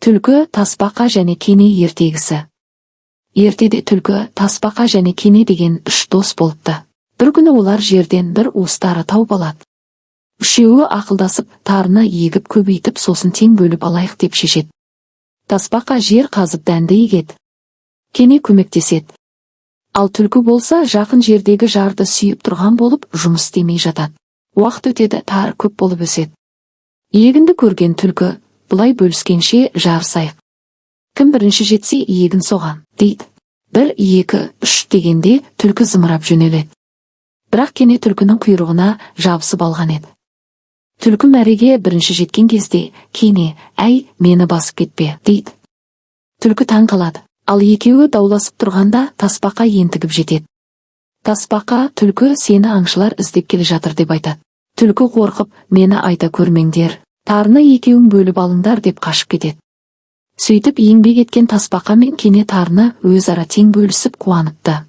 Түлкі, тасбақа және кене ертегісі. Ертеде түлкі, тасбақа және кене деген үш дос болыпты. Бір күні олар жерден бір уыс тары тауып алады. Үшеуі ақылдасып, тарыны егіп көбейтіп, сосын тең бөліп алайық деп шешеді. Тасбақа жер қазып дәнді егеді. Кене көмектеседі. Ал түлкі болса, жақын жердегі жарды сүйіп тұрған болып, жұмыс істемей жатады. Уақыт өтеді, тары көп болып өседі. Егінді көрген түлкі: «Бұлай бөліскенше, жарысайық. Кім бірінші жетсе, егін соған», – дейді. Бір, екі, үш дегенде түлкі зымырап жөнеледі. Бірақ кене түлкінің құйрығына жабысып алған еді. Түлкі мәреге бірінші жеткен кезде кене: «Әй, мені басып кетпе», – дейді. Түлкі таң қалады. Ал екеуі дауласып тұрғанда тасбақа ентігіп жетеді. Тасбақа: «Түлкі, сені аңшылар іздеп келе жатыр», – деп айтады. Түлкі қорқып: «Мені айта көрмеңдер, тарыны екеуің бөліп алыңдар», – деп қашып кетеді. Сөйтіп, еңбек еткен тасбақа мен кене тарыны өзара тең бөлісіп, қуаныпты.